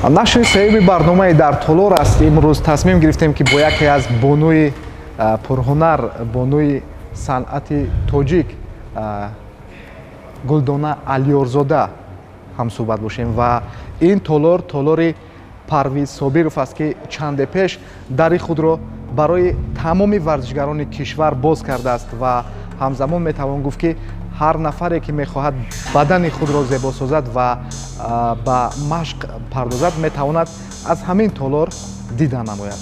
Нашри сеюми барномаи «Дар толор» аст. Имрӯз тасмим гирифтем, ки бо яке аз бонуи пурҳунар, бонуи санъати тоҷик Гулдона Алиёрзода ҳамсӯҳбат бошем. Ва ин толор толори Парвиз Собиров аст, ки чанде пеш дари худро барои тамоми варзишгарони кишвар боз кардааст. Ва ҳамзамон метавон гуфт, ки ҳар нафаре, ки мехоҳад бадани худро зебо созад ва ба машқ пардозад, метавонад аз ҳамин толор дида намояд.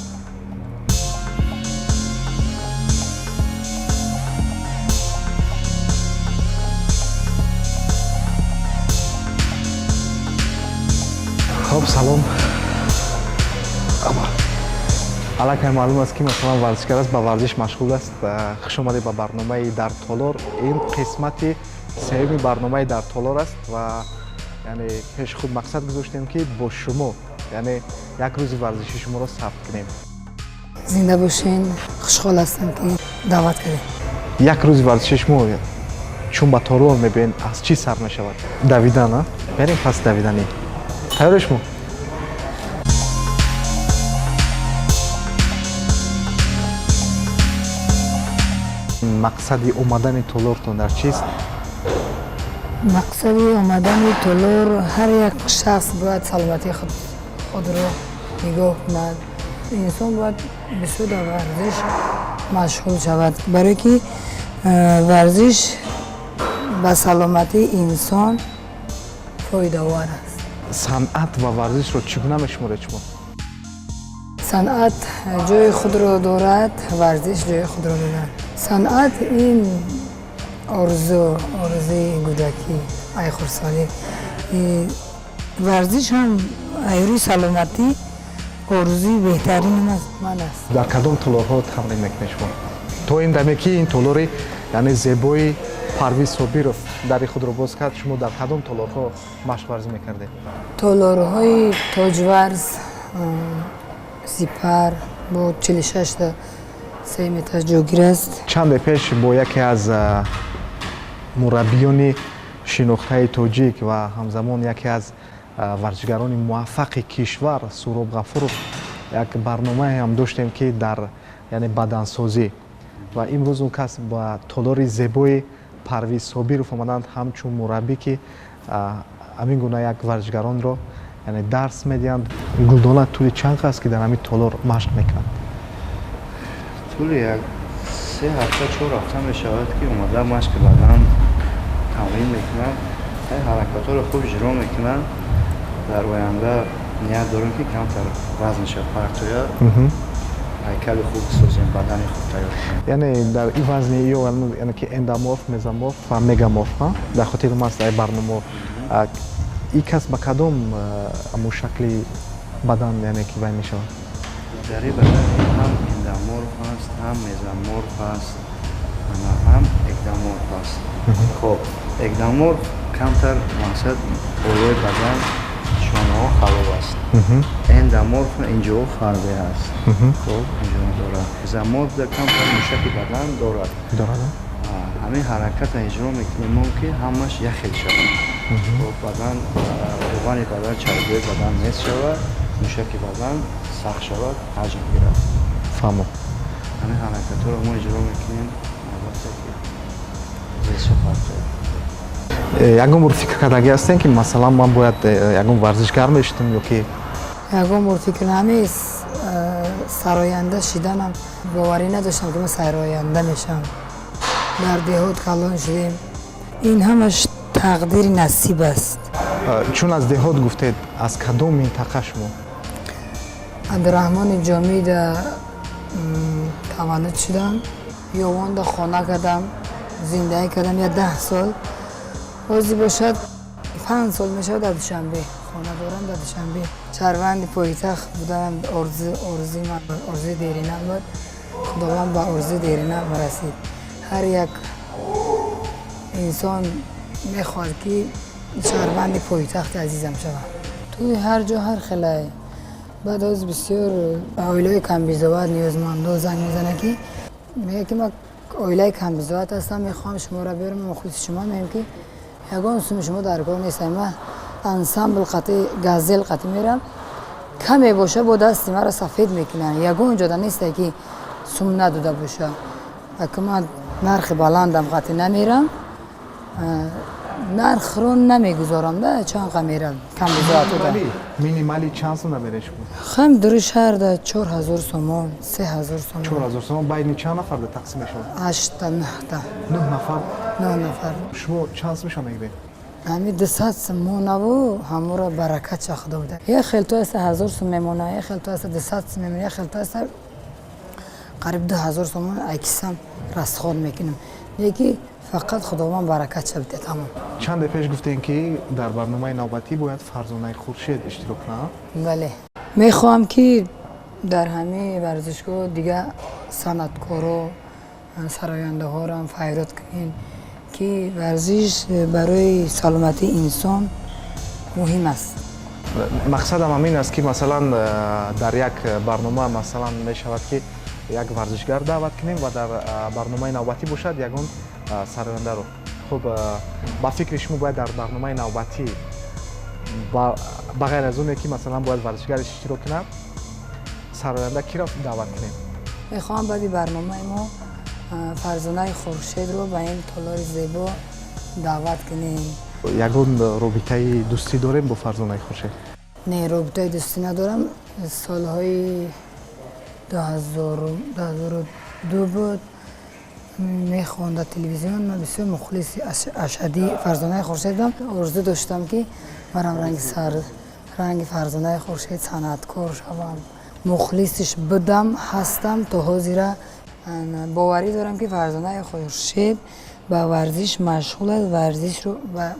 Хоб, салом. Аллакай маълум аст, ки масалан варзишгар аст, ба варзиш машғул аст. Хуш омадед ба барномаи «Дар толор». Ин қисмати сеюми барномаи «Дар толор» аст ва яъне пеши худ мақсад гузоштем, ки бо шумо яъне як рӯзи варзиши шуморо сабт кунем. Зинда бошен, хушҳол ҳастам, ки даъват кардем. Як рӯзи варзиши шумо, чун ба толор мебиёед, аз чӣ сар мешавад? Давидан, а? Берем пас давиданӣ. Тайёре шумо? Мақсади омадани толортон дар чист? Мақсади омадани толор: ҳар як шахс бояд саломатии худро нигоҳ кунад. Инсон бояд бисёр дар варзиш машғул шавад, барое ки варзиш ба саломатии инсон фоидаовар аст. Санъат ва варзишро чӣ гуна мешуморед шумо? Санъат ҷои худро дорад, варзиш ҷои худро дорад. Санъат ин орзу, орзуи кӯдакӣ, ай хурдсолӣ. Варзиш ҳам айрӯи саломатӣ орзуи беҳтарини ман аст. Дар кадом толорҳо тамрин мекунед шумо то ин даме, ки ин толори яъне зебои Парвиз Собиров дари худро боз кард, шумо дар кадом толорҳо машқварзӣ мекардед? Толорҳои Тоҷварз, Сипар бо 46-та сеюм этаж ҷойгир аст. Чанде пеш бо яке аз мураббиёни шинохтаи тоҷик ва ҳамзамон яке аз варзишгарони муваффақи кишвар Суроб Ғафуров як барномае ҳам доштем, ки дар яъне бадансозӣ. Ва имрӯз он кас ба толори зебои Парвиз Собиров омаданд ҳамчун мураббӣ, ки ҳамин гуна як варзишгаронро яъне дарс медиҳанд. Гулдона тӯли чанд аст, ки дар ҳамин толор машқ мекунад? Тӯли як 3 ҳафта, 4 ҳафта мешавад, ки омада машқи бадан тамрин мекунад, ҳаракатҳоро хуб иҷро мекунад. Дар оянда ният дорем, ки камтар вазниша партояд, ҳайкали хуб бисозем, бадани хуб тайёр кунем. Яъне дар ин вазни ё яъне ки эндоморф, мезоморф ва мегаморф дар хотирам аст ай барномао. Ин кас ба кадом аму шакли бадан яъне ки вай мешавад? Дар ин бадан ҳам эндоморф ҳаст, ҳам мезоморф ҳаст, ҳам эктоморф ҳаст. Хоб, эктоморф камтар, мақсад, болои бадан, шонаҳо халоб аст. Эндоморф инҷоҳо фарбе ҳаст, хоб, инҷо дорад. Мезоморф камтар мушаки бадан дорад. Дорад. Ҳамин ҳаракатро иҷро мекунем мо, ки ҳамаш як хел шавад. Хоб, бадан, равғани бадан, чарбиҳои бадан нест шавад, мушаки бадан сахт шавад, ҳаҷм гирад. Фаҳмо. Ҳамин ҳаракатҳоро мо иҷро мекунем, албатта, ки весо партояд. Ягон бор фикр кардагӣ ҳастем, ки масалан ман бояд ягон варзишгар мешудам ё ки? Ягон бор фикр ҳамин сароянда шиданам боварӣ надоштам, ки ман сароянда мешавам. Дар деҳот калон шудем, ин ҳамаш тақдири насиб аст. Чун аз деҳот гуфтед, аз кадом минтақа шумо? Абдураҳмони Ҷомида таваллуд шудам, Ёвонда хона кардам, зиндагӣ кардам я 10 сол. Ҳозир бошад 5 сол мешавад, дар Душанбе хона дорам. Дар Душанбе шаҳрванди пойтахт буданам орзуи ман, орзуи деринам буд. Худованд ба орзуи деринам расид. Ҳар як инсон мехоҳад, ки шаҳрванди пойтахти азизам шавад. Тӯи ҳар ҷо ҳар хелае. Баъд ҳозир бисёр оилаҳои камбизоат, ниёзмандо занг мезанад, ки мегӯяд, ки ман оилаи камбизоат ҳастам, мехоҳам шуморо биёрам, мухлиси шумо. Мегӯям, ки ягон суми шумо дар кор нестам, ман ансамбл қати, газел қати мерам. Каме боша, бо дасти маро сафед мекунанд. Ягон ҷода несте, ки сум надода боша. Ака, ман нархи баландам қатъи намерам, нархро намегузорам да, чанд қа мерам камбизоатуда. Минималӣ чанд сум намеред шумо? Хам дури шаҳрда 4000 сомон, 3000 сомон. 4000 сомон байни чанд нафар да тақсим мешавад? Ҳашта, нӯҳта. Нӯҳ нафар? Нӯҳ нафар. Шумо чанд сумша мегиред? Ҳами 200 сум монаву ҳамуро баракатша худо буда. Як хел то аста 1000 сум мемона, як хел то аста 200 сум мемона, як хел то аста қариб 2000 сомон айкисам расход мекунам. Леки фақат Худованд баракатша бида, тамом. Чанде пеш гуфтем, ки дар барномаи навбатӣ бояд Фарзонаи Хуршед иштирок кунад. Бале, мехоҳам, ки дар ҳамаи варзишгоҳ дига санъаткоро, сарояндаҳоро файрод кунем, ки варзиш барои саломатии инсон муҳим аст. Мақсадам ҳамин аст, ки масалан дар як барнома, масалан, мешавад, ки як варзишгар даъват кунем ва дар барномаи навбатӣ бошад ягон сарояндаро. Хуб, ба фикри шумо, бояд дар барномаи навбатӣ ба ғайр аз оне, ки масалан бояд варзишгар иштирок кунад, сароянда киро даъват кунем? Мехоҳам баъди барномаи мо Фарзонаи Хуршедро ба ин толори зебо даъват кунем. Ягон робитаи дӯстӣ дорем бо Фарзонаи Хуршед? Не, робитаи дӯстӣ надорам. Солҳои 2002 буд, мехонда телевизион. Ман бисёр мухлиси ашадии Фарзонаи Хуршед будам. Орзу доштам, ки манам ранги Фарзонаи Хуршед санъаткор шавам. Мухлисиш будам, ҳастам то ҳозира. Боварӣ дорам, ки Фарзонаи Хуршед ба варзиш машғул аст,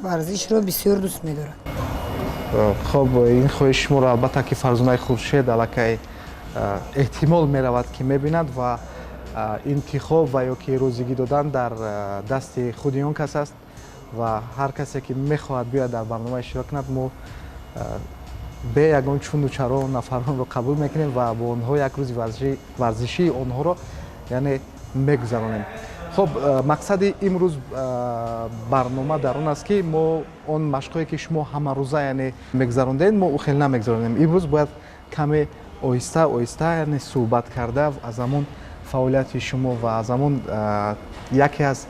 варзишро бисёр дӯст медорад. Хоб, ин хоҳиши шуморо албатта, ки Фарзонаи Хуршед аллакай эҳтимол меравад, ки мебинад ва интихоб ва ё ки розигӣ додан дар дасти худи он кас аст ва ҳар касе, ки мехоҳад биёяд, дар барнома иштирок кунад, мо бе ягон чуну чаро нафаронро қабул мекунем ва бо онҳо як рӯзи варзишии онҳоро, яъне, мегузаронем. Хуб, мақсади имрӯз барнома дар он аст, ки мо он машқҳое, ки шумо ҳамарӯза, яъне, мегузарондед, мо ӯ хел намегузаронем. Имрӯз бояд каме оҳиста оҳиста, яъне, суҳбат карда, аз ҳамон фаъолияти шумо ва аз ҳамон яке аз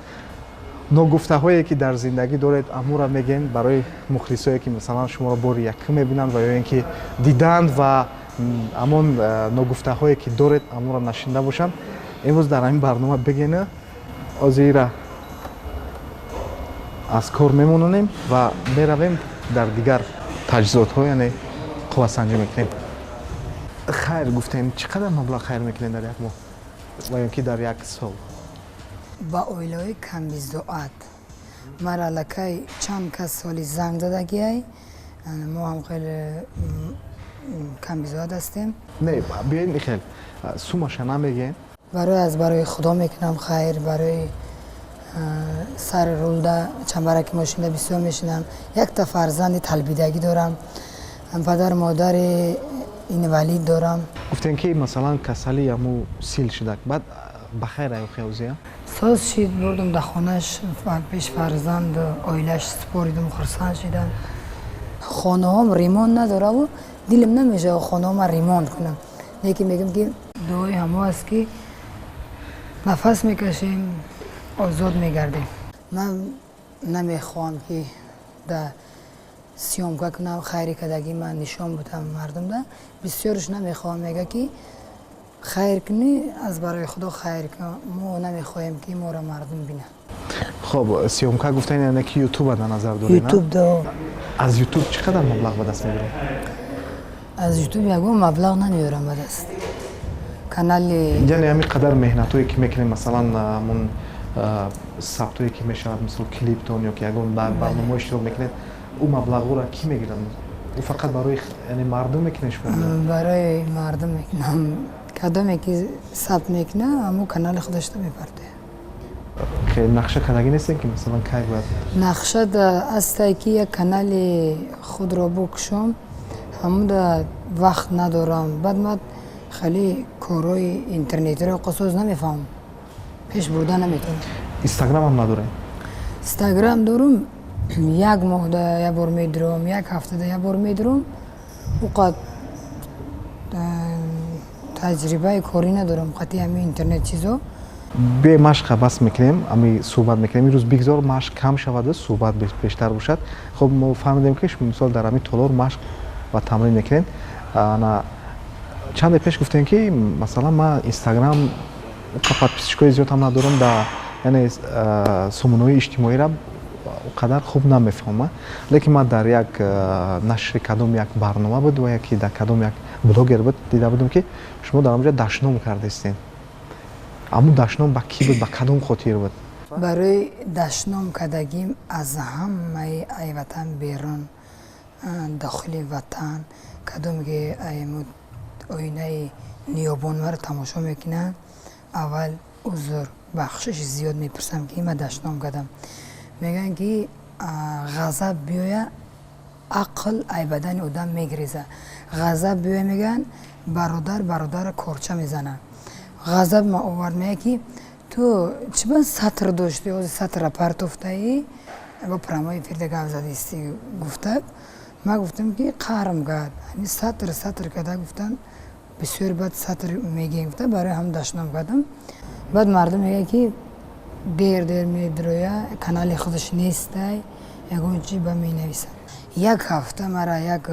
ногуфтаҳое, ки дар зиндагӣ доред, амура мегӯем барои мухлисое, ки масалан шуморо бори якум мебинанд ва ё ин ки диданд ва ҳамон ногуфтаҳое, ки доред, амура нашинида бошанд, имрӯз дар ҳамин барнома бигена. Озира аз кор мемононем ва меравем, дар дигар таҷҳизотҳо, яъне, қуввасанҷӣ мекунем. Хайр гуфтем, чӣ қадар маблағ хайр мекунем дар як моҳ ва ё ки дар як сол? Ба оилаҳои камбизоат ман аллакай чанд кас соли занг задагиай. Мо ҳам хеле камбизоат ҳастем. Не, биёин, хел сумаша намегем. Барои аз барои Худо мекунам хайр. Барои сари рулда, чамбараки мошинда бисёр мешинам. Якта фарзанди талбидагӣ дорам, падар модари инвалид дорам. Гуфтем, ки масалан касали аму сил шудак, баъд ба хайр аюхеозия? Соз шид, бурдум да хонаш, пеш фарзанду оилаш супоридум, хурсанд шидам. Хонаҳом ремонт надораву дилам намешава хонаҳома ремонт кунам, лекин мегӯм, ки дуои ҳамо аст, ки нафас мекашем, озод мегардем. Ман намехоҳам, ки да съёмка кунам, хайри кардагӣ ман нишон будам мардумда. Бисёрш намехоҳам, мега, ки хайр кунӣ, аз барои Худо хайр кун. Мо намехоҳем, ки моро мардум бинад. Хоб, съёмка гуфтан, яъне ки Ютуба дар назар доред? Ютуб да. Аз Ютуб чӣ қадар маблағ ба даст мебаред? Аз Ютуб ягон маблағ намеёрам ба даст. Канали Яъне ҳамин қадар меҳнатҳое, ки мекунем, масалан ҳамон сабтҳое, ки мешавад, мисол клиптон ё ки ягон барномаҳо иштирок мекунед, ӯ маблағҳоро кӣ мегирад? Ӯ фақат барои, яъне, мардум мекунед шумо? Барои мардум мекунам. Кадоме ки сабт мекунад, ҳамун канали худашро мепартояд. Нақша кардагӣ нестем, ки масалан кай бояд? Нақша астае, ки як канали худро букушом, ҳамуда вақт надорам. Баъд ман хеле корҳои интернетиро қосоз намефаҳмам, пеш бурда наметавонам. Инстаграмам надорем? Инстаграм дорум, як моҳда як бор медурам, як ҳафтада як бор медурам. Уқад Таҷрибаи корӣ надорам қати ҳами интернет чизо. Бе машқа бас мекунем, ами суҳбат мекунем. Имрӯз бигзор машқ кам шаваду суҳбат бештар бошад. Хуб, мо фаҳмидем, ки мисол дар ҳамин толор машқ ва тамрин мекунед. Ана чанде пеш гуфтем, ки масалан ман Инстаграм подписчик ои зиёд ҳам надорам, да, яъне сомонаҳои иҷтимоиро қадар хуб намефаҳмам, лекин ман дар як нашри кадом як барнома буд ва яке дар кадом як блогер буд, дида будам, ки шумо дар онҷа дашном кардастед. Аммо дашном ба кӣ буд, ба кадом хотир буд? Барои дашном кардагим аз ҳамаи ай ватан берун, дохили ватан, кадоме ки оинаи ниёбон маро тамошо мекунанд, аввал узр, бахшиши зиёд мепурсам, ки ман дашном кардам. Мегӯянд, ки ғазаб биёя, ақл ай бадани одам мегиреза. Ғазаб биёя, мегӯянд, бародар бародарро корча мезанад. Ғазаб ма овард, мега, ки ту чӣ ба сатр дошти, ҳозир сатра партофтаӣ, бо прямой эфир да гап задисти, гуфта. Ман гуфтам, ки қаҳрм кард, ҳами сатр сатр карда гуфтам, бисёр баъд сатр мегӯем, гуфта, барои ҳам дашном кардам. Баъд мардум мегӯяд, ки дер дер медроя, канали худаш нестай, ягон чи ба менависад. Як ҳафта мара як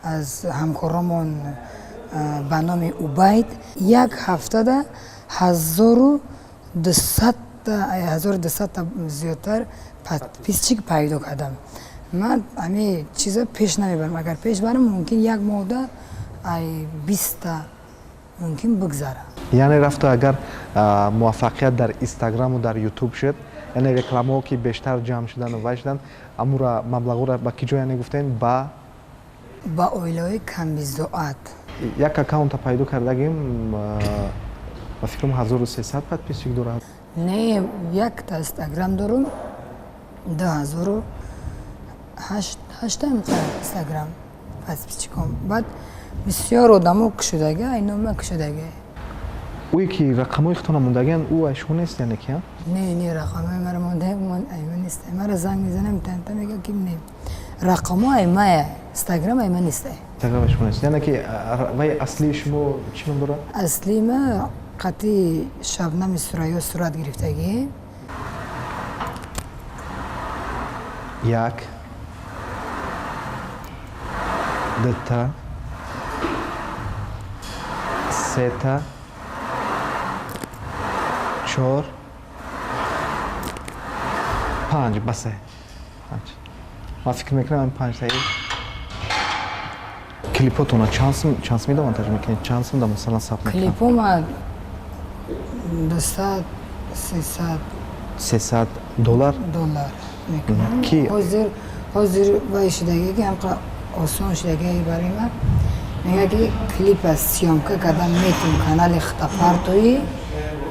аз ҳамкоромон ба номи Убайд як ҳафтада 1200-та, 1200-та зиёдтар подписчик пайдо кардам. Ман ҳами чиза пеш намебарам. Агар пеш барам, мумкин як моҳда ай 20-та мумкин бигзара. Яъне рафту агар муваффақият дар Инстаграму дар Ютуб шуд, яъне рекламаҳо ки бештар ҷамъ шудану вай шуданд, амура маблағҳоро ба ки ҷо, яъне гуфтем, ба Ба оилаҳои камбизоат. Як аккаунта пайдо кардагим, ба фикрам, 1300 подписчик дорад. Не, якта Инстаграм дорум, ду ҳазору ҳашта Инстаграм подписчик ом. Баъд бисёр одамо кушодага, айнома кушодага. Ӯе ки рақамҳои худтона мондагиан, ӯ ай шумо нест, яъне ки? Не, рақамҳои мара монда айма нест. Мара занг мезанам, танта мега, ки не, рақамҳо аймая, Инстаграм айма нест. Инстаграм шумо нест, яъне ки вай аслии шумо чӣ ном дорад? Аслии ма қати Шабнами Сурайё сурат гирифтагӣ. Як, дута, сета, чор, панҷ, басе, панҷ. Ман фикр мекунам, панҷтаи клипотона чанд сум монтаж мекунед, чанд сум да масалан сабт мекунед? Клипо ма 200, 300. 300 доллар? Доллар мекунам. Ки Ҳозир вай шудагӣ, ки ҳамқа осон шудагӣ барои ман. Мега, ки клипа съёмка кардан метум, канали хитапартои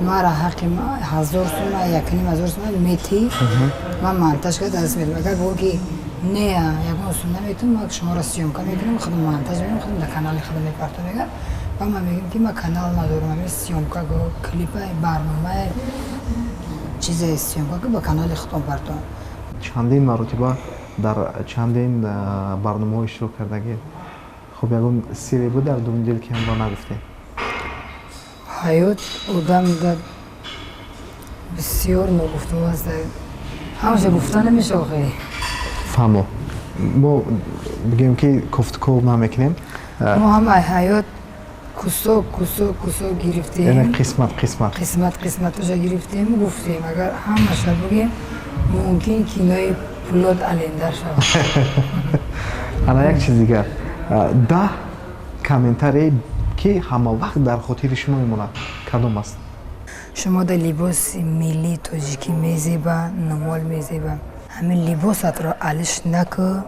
мара ҳаққи 1000 сума, 1500 сума метӣ, ман монтаж карда даст медам. Агар гӯ, ки не, ягон сум наметум, ман шуморо съёмка мекунам, худам монтаж мекунам, худам дар канали худам мепартом, мега. Ва ман мегӯям, ки ман канал надорам, ами съёмка го, клипа, барномаи чизе съёмка ки ба канали худам партом. Чандин маротиба дар чандин барномаҳо иштирок кардагӣ. Хуб, ягон сирре буд дар дуруни дил, ки ҳамро нагуфтем? Ҳаёт одам дар бисёр ногуфтаҳо аст, ҳамаша гуфта намеша охи. Фаҳмо, мо бигӯем, ки кофтуков намекунем. Мо ҳама ҳаёт кусок, кусок, кусок гирифтем. Яъне қисмат, қисмат. Қисмат, қисматаша гирифтем, гуфтем. Агар ҳамаша бигем, мумкин кинои Пулод Алендар шавад. Ана як чиз дигар: 10 комментарие, ки ҳама вақт дар хотири шумо мемонад, кадом аст? Шумо дар либоси миллии тоҷикӣ мезеба, нумол мезеба, ҳамин либосатро алиш накӯ,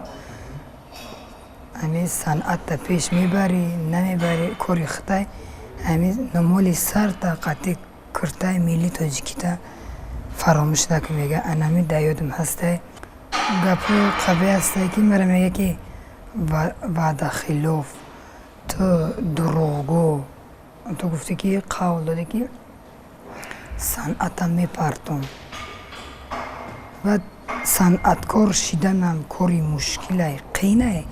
ҳамин санъатта пеш мебарӣ, намебарӣ, кори хитай, ҳамин нумоли сарта қатъи куртаи миллии тоҷикита фаромӯш накун, мега. Анами дар ёдам ҳастай. Гапҳои қабеҳ ҳастай, ки мара мега, ки ваъдахилоф, ту дурӯғгӯ, ту гуфтӣ, ки қавл додӣ, ки санъата мепартом. Баъд санъаткор шиданам кори мушкилай, қийнай.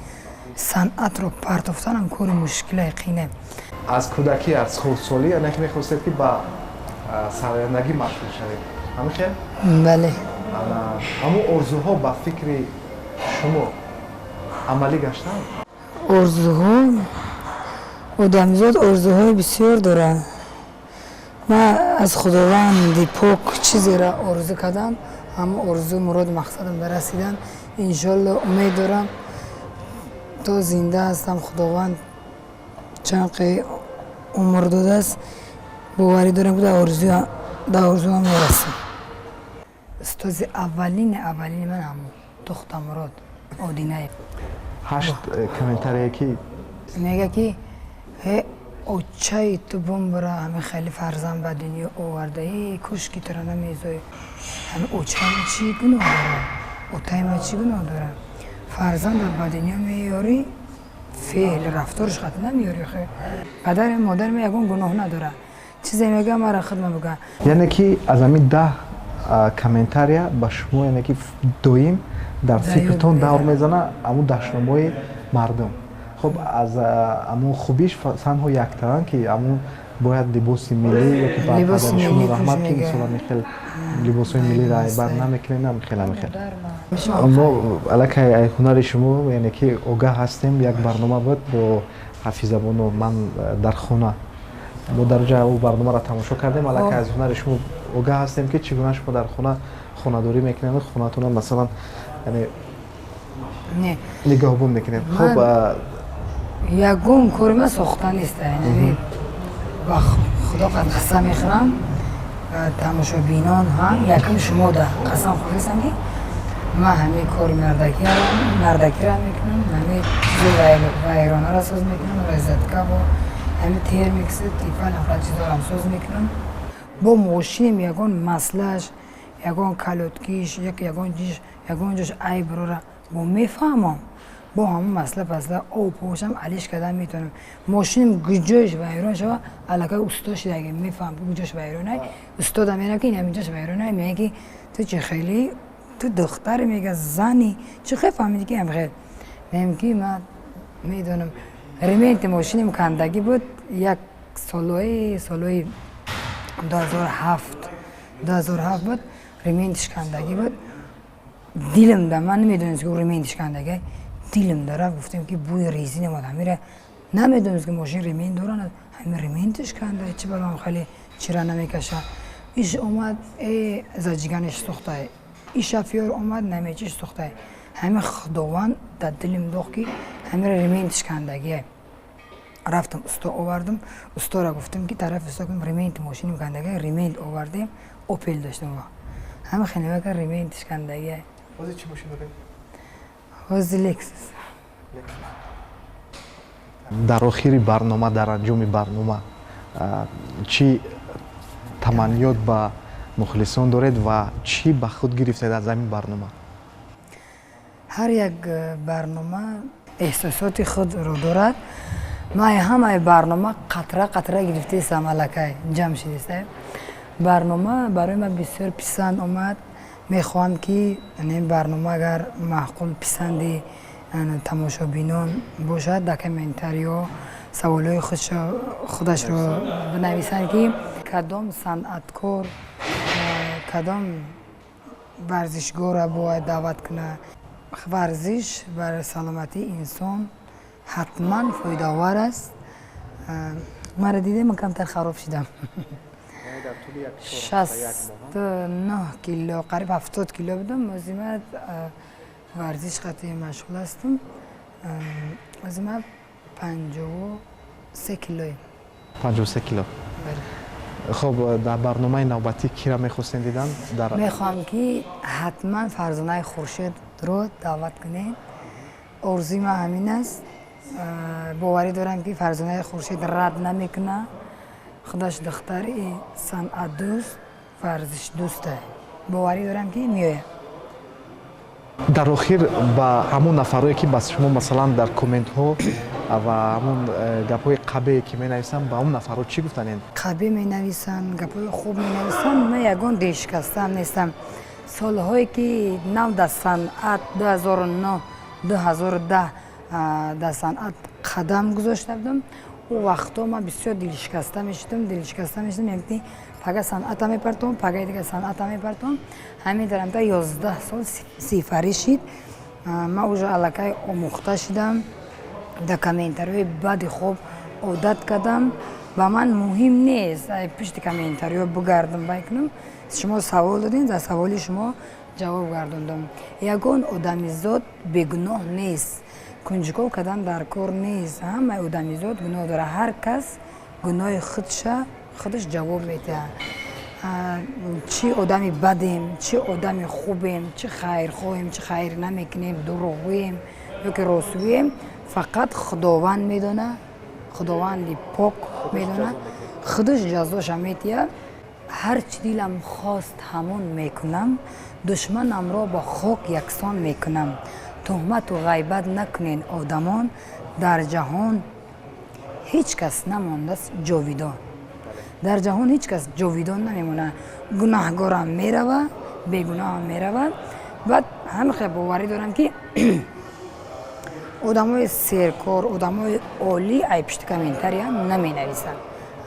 Санъатро партофтанам кори мушкилае, қине. Аз кӯдакӣ, аз хурдсолӣ яъне ки мехостед, ки ба сарояндагӣ машғул шавед, ҳамин хел? Бале. Ҳамун орзуҳо ба фикри шумо амалӣ гаштанд? Орзуҳо, одамзод орзуҳои бисёр дорад. Ман аз Худованди пок чизеро орзу кардам, ҳамон орзу, муроду мақсадам расидан. Иншоалло, умед дорам, то зинда ҳастам, Худованд чанд умр додааст, боварӣ дорам, ки дар орзуам мерасам. Устози аввалини аввалини ман ҳамон Тохтамурод Одинаев. Ҳашт комментарие ки Мега, ки э очаи ту бумбара, ҳами хеле фарзанд ба дунё овардаи, кушки туро намезои. Ҳами очаи ма чӣ гуноҳ дорад? Отаи ма чӣ гуноҳ дорад? Фарзанда ба дунё меёрӣ, феъл рафторш хат намеёрӣ. Хе падари модари ма ягон гуноҳ надорад. Чизе мега, мара худма бигӯ. Яъне ки аз ҳамин 10 комментария ба шумо, яъне ки доим дар фикртон давр мезана ҳамун дашномҳои мардум. Хуб, аз ҳамун хубиш танҳо яктаран, ки ҳамун бояд либоси миллӣ ё ки ба падари шумо раҳмат, ки мисол ҳамин хел либосҳои миллиро айбар намекунед, намихел, ҳамин хел. Мо аллакай ҳунари шумо, яъне ки, огаҳ ҳастем. Як барнома буд бо Ҳафизабону «Ман дар хона», мо дар ҷа ӯ барномаро тамошо кардем. Аллакай аз ҳунари шумо огаҳ ҳастем, ки чӣ гуна шумо дар хона хонадорӣ мекунед, хонатона масалан, яъне нигаҳбон мекунед. Хуб. Ягон кори ман сохта нест. Ба Худо қасам мехӯрам, тамошобинон ҳам, якум шумо да қасам хӯрдастам, ки ман ҳамин кори мардакиро мекунам, ҳамин чизи вайронаро соз мекунам, розеткаво, ҳамин термикс, Тефал, ҳамқадр чизорам соз мекунам. Бо мошинем ягон маслаш, ягон колодкиш, ягон ҷиш, ягон ҷош айб рора бо мефаҳмам, бо ҳамон масъала пасла об пошам, алиш кардан метавонам. Мошинам гуҷош вайрон шава, аллакай усто шидаги, мефаҳмам ки гуҷош вайронай. Устодам мерам, ки ин ҳаминҷош вайронай. Мега, ки ту чӣ хеле, ту духтаре, мега, зани, чӣ хел фаҳмиди, ки ҳам хел? Мегӯям, ки ман медонам. Ременти мошиним кандагӣ буд як солҳои солҳои 2007, 2007 буд, рементиш кандагӣ буд. Дилам да, ман намедонистам, ки рементиш кандагӣ. Дилам да рафт, гуфтем, ки бӯи резин омад. Ҳамира намедонист, ки мошин ремент дорад, ҳамин рементиш канда, чӣ балом хеле чира намекаша. Иш омад, э зажиганиш сӯхтай, и шофёр омад, намечиш сӯхтай. Ҳамин Худованд дар дилим дохт, ки ҳамира рементиш кандагие. Рафтам, усто овардам. Устора гуфтам, ки тарафи усто кунам, ременти мошиним кандагие. Ремент овардем, Опел доштам вақт. Ҳама хеле рементиш кандагие. Ҳозир чӣ мошин доред? Ҳозир Лексус. Дар охири барнома, дар анҷоми барнома чӣ таманниёт ба мухлисон доред ва чӣ ба худ гирифтед аз ҳамин барнома? Ҳар як барнома эҳсосоти худро дорад. Ман ҳамаи барнома қатра қатра гирифтаистам, аллакай ҷамъ шудиста. Барнома барои ман бисёр писанд омад. Мехоҳам, ки ин барнома агар маъқул, писанди тамошобинон бошад, дар комментариҳо саволҳои худашро бинависанд, ки кадом санъаткор, кадом варзишгорро бояд даъват кунад. Варзиш барои саломатии инсон ҳатман фоидаовар аст. Маро дидем, ман камтар хароб шудам, 69 кило, қариб 70 кило будам. Ҳозир ман варзиш қатъи машғул ҳастам. Ҳозир ман 53 килоем. 53 кило. Хуб, дар барномаи навбатӣ кира мехостем дидан дар? Мехоҳам, ки ҳатман Фарзонаи Хуршедро даъват кунед. Орзуи ман ҳамин аст. Боварӣ дорам, ки Фарзонаи Хуршед рад намекунад. Худаш духтари санъатдӯст, варзишдӯста, боварӣ дорам, ки меояд. Дар охир ба ҳамон нафарое, ки ба шумо, масалан, дар комментҳо ва ҳамон гапҳои қабее ки менависанд, ба ҳамон нафарҳо чӣ гуфтанед? Қабе менависанд, гапҳои хуб менависанд. Ман ягон дилшикастаам нестам. Солҳое ки нав дар санъат, 2009, 2010. Дар санъат қадам гузошта будам. Ӯ вақтҳо ман бисёр дилшикаста мешудам, дилшикаста мешудам, яъне пага санъата мепартом, пагаи дига санъата мепартом. Ҳамин тарамта 11 сол сифарӣ шид. Ман уже аллакай омӯхта шидам, дар комментариҳои бади хоб одат кардам. Ба ман муҳим нест пишти комментариҳо бигардам, бай кунам. Шумо савол додем, дар саволи шумо ҷавоб гардондам. Ягон одамизод бегуноҳ нест, кунҷков кардан дар кор нест. Ҳамаи одамизод гуноҳ дорад, ҳар кас гуноҳи худша худаш ҷавоб медиҳад. Чӣ одами бадем, чӣ одами хубем, чӣ хайрхоҳем, чӣ хайр намекунем, дурӯғгӯем ё ки ростгӯем, фақат Худованд медонад, Худованди пок медонад, худаш ҷазоша медиҳад. Ҳар чӣ дилам хост, ҳамон мекунам, душманамро бо хок яксон мекунам. Туҳмату ғайбат накунен, одамон, дар ҷаҳон ҳеҷ кас намондааст ҷовидон. Дар ҷаҳон ҳеҷ кас ҷовидон намемонад. Гунаҳгорам мерава, бегуноҳам меравад. Баъд ҳамин хел боварӣ дорам, ки одамои серкор, одамои олӣ ай пишти комментария наменависанд.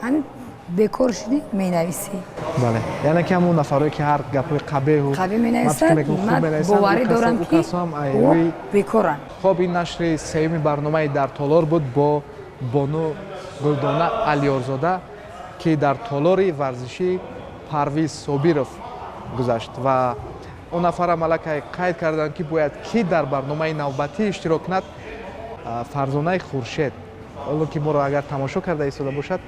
Ҳамин бекор шудӣ, менависӣ. Бале, яъне ки ҳамон нафарое ки ҳар гапҳои қабеҳу қабеҳ менависанд, ман боварӣ дорам, ки бекоранд. Хоб, ин нашри сеюми барномаи «Дар толор» буд бо бону Гулдона Алиёрзода, ки дар толори варзишӣ Парвиз Собиров гузашт. Ва он нафарам аллакай қайд карданд, ки бояд ки дар барномаи навбатӣ иштирок кунад. Фарзонаи Хуршед, ҳоло ки моро агар тамошо карда истода бошад,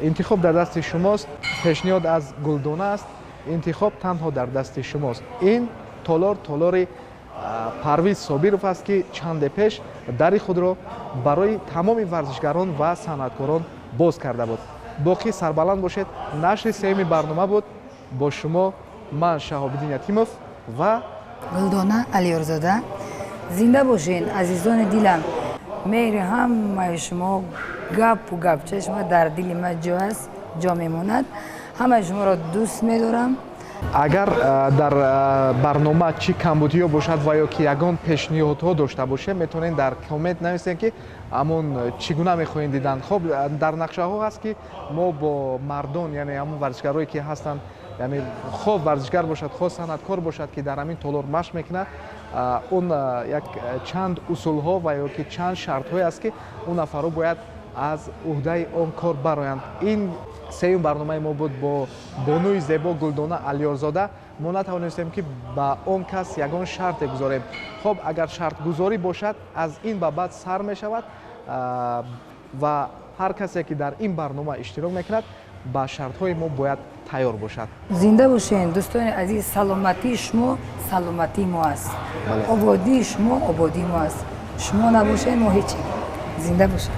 интихоб дар дасти шумост. Пешниҳод аз Гулдона аст, интихоб танҳо дар дасти шумост. Ин толор толори Парвиз Собиров аст, ки чанде пеш дари худро барои тамоми варзишгарон ва санъаткорон боз карда буд. Боқӣ сарбаланд бошед. Нашри сеюми барнома буд. Бо шумо ман, Шаҳобиддин Ятимов, ва Гулдона Алиёрзода. Зинда бошед, азизони дилам. Меҳри ҳамаи шумо, гапу гапчаи шумо дар дили ман ҷо аст, ҷо мемонад. Ҳамаи шуморо дӯст медорам. Агар дар барнома чӣ камбудиҳо бошад ва ё ки ягон пешниҳодҳо дошта бошем, метавонед дар коммент нависем, ки ҳамон чӣ гуна мехоҳем дидан. Хоб, дар нақшаҳо ҳаст, ки мо бо мардон, яъне ҳамон варзишгарое ки ҳастанд, яъне хоҳ варзишгар бошад, хоҳ санъаткор бошад, ки дар ҳамин толор машқ мекунад, он як чанд усулҳо ва ё ки чанд шартҳое аст, ки он нафарҳо бояд аз уҳдаи он кор бароянд. Ин сеюм барномаи мо буд бо бонуи зебо Гулдона Алиёрзода. Мо натавонистем, ки ба он кас ягон шарте гузорем. Хоб, агар шартгузорӣ бошад, аз ин ба баъд сар мешавад ва ҳар касе ки дар ин барнома иштирок мекунад, ба шартҳои мо бояд тайёр бошад. Зинда бошед, дӯстони азиз. Саломатии шумо саломатии мо аст, ободии шумо ободии мо аст. Шумо набошед, мо ҳечем. Зинда бошед.